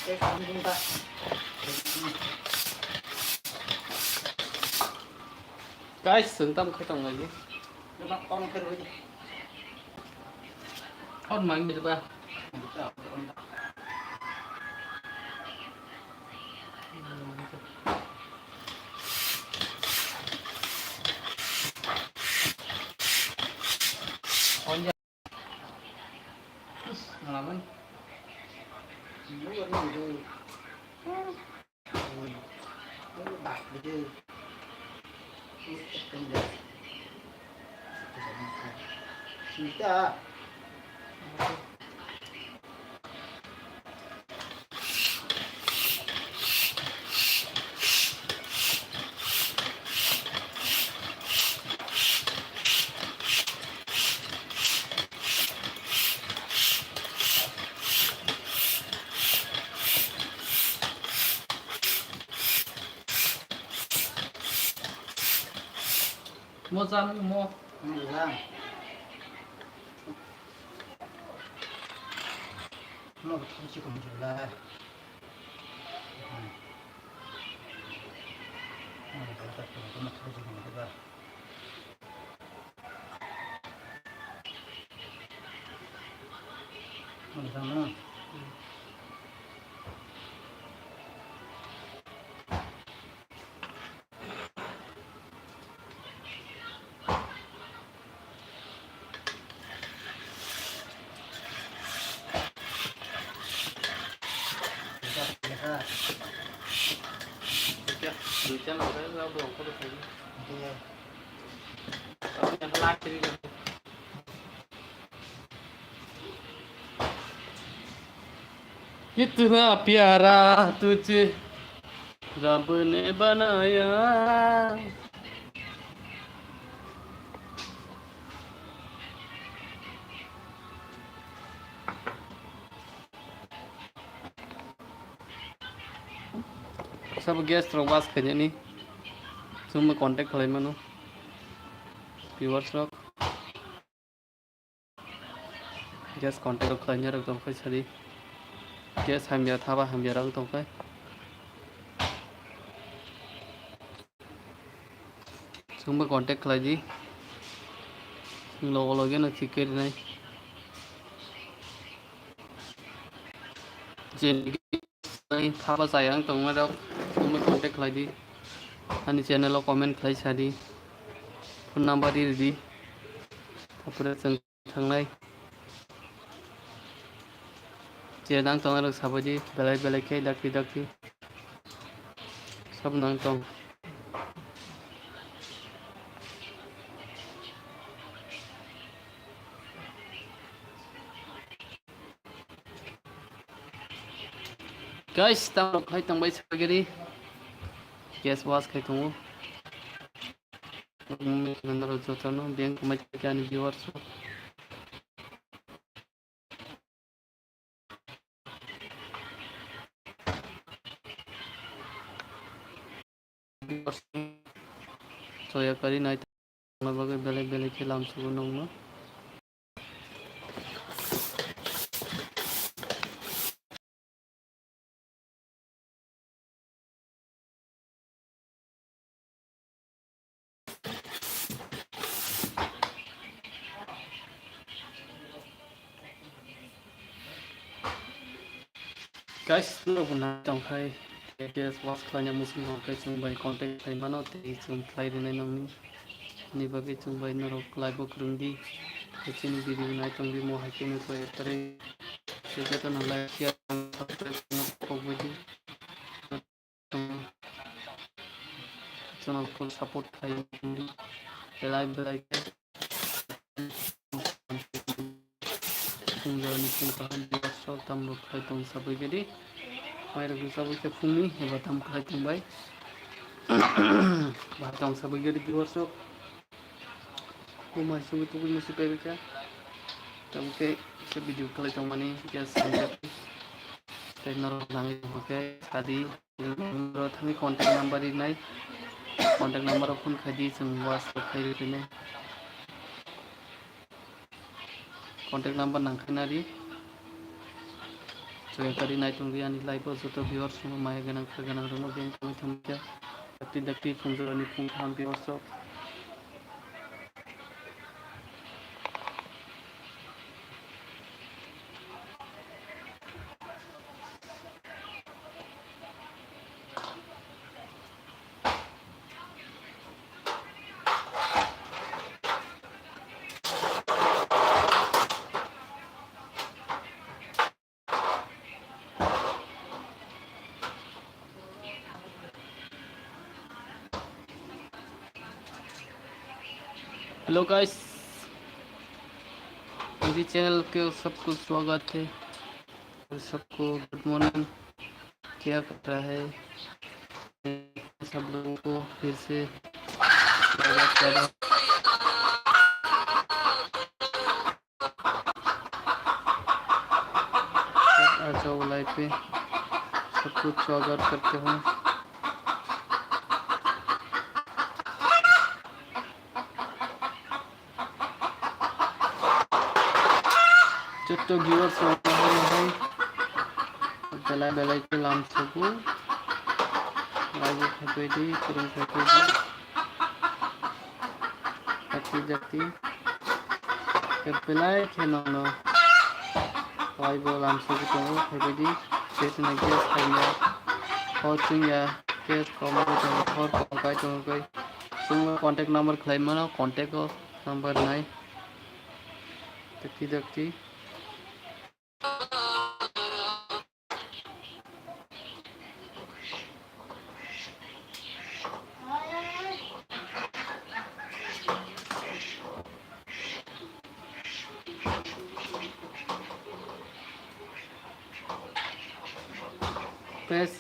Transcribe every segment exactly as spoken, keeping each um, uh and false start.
Guys, chwng tamo khe tong lai di. Hot mang di ba. On ya. Ngalaman. Mo jam mo. Mo jam. Mo thang chi kong jula. Mo thang chi kong jula. कितना प्यारा तुझे रब ने बनाया। Sabo guest rok was khainani. Chwngno contact khlai mano. Viewers rok. Guest contact rok khlaina rok tong khai sadi. Guest hamya thaba hamya rok tong khai. Chwngbo contact khlai di. Chwng logo loge no thik khe rinai. Je thaba chaya wng tongma rok, chwngbo contact khlai di. Ani channel o comment khlai sa di. Phone number ri di. Tapore chwng thangnai. Je nang tongnai rok sabai di, belai belai khe dakti dakti. Sab nang tong. Guys, tamo khai tongbai sagiri. Guest was khai tongo. Jotono bank mai ani viewers. Soya kari nai tongna bagwi belai belai khe lam sugo nongno. Guys, norok bo nai tong khai, guest was khlaina muchung tong khai chwng bai contact khai mano tei chwng khlai rinai nongni. Ni bagwi chwng bai norok like bo kwrwng di. Tei chini video nai tong di mo hai khe no koi ektarwi. Tei joto no like, share, subscribe kok bai di. Channel full support khai belai belai khe. Chwng jani chwng kaham viewers rok tamrok khai tong sabai gedi. Mairok ni sabai khe phungni eba tam khai tong bai. Bahai tong sabai gedi viewers rok. Kumai sugwi tugwi musi pai bikha. Tamo khe kisa video khlai tongmani kisa sanjak. Tei norok nangwi tongkha khe sadi. Norok thangwi contact number rinai. Contact number o phone khaidi chwng WhatsApp khai rinai. Contact number nangkhaina ri. Kari naitung di ani live o joto viewers rok maya gwnang kha gwnang rok no beng tongwi thangkha. Dakti dakti phunjorani phung kaham viewers rok. Hello guys, मेरी चैनल के सबको स्वागत है। सबको good morning. क्या कर रहा है सब लोगों को? फिर से स्वागत कर रहा हूँ। आ जाओ लाइव पे, सबको स्वागत करते हैं। Joto viewers rok hai hai belai belai khe lamsogo. Live o phaibai di, kwrwng phaibai di. Dakti dakti. Khe belai khe nono live o lamsogwi tongo, phaibai di. Jeswk na guest khaina hor chwngya, guest kom wngwi tongo, hor kom kai tongo kai. Chwngno contact number khlai mano, contact o number nai. Dakti dakti. Press.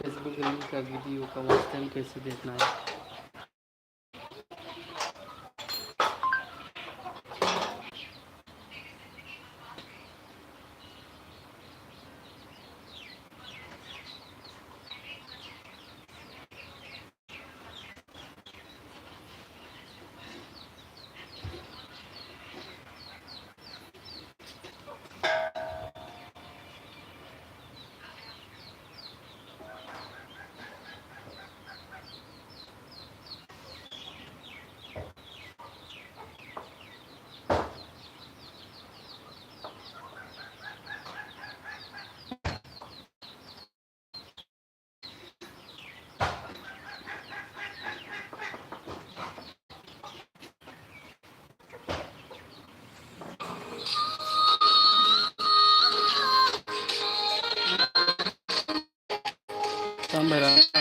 Facebook link का वीडियो का watch time कैसे देखना है? Sambai rang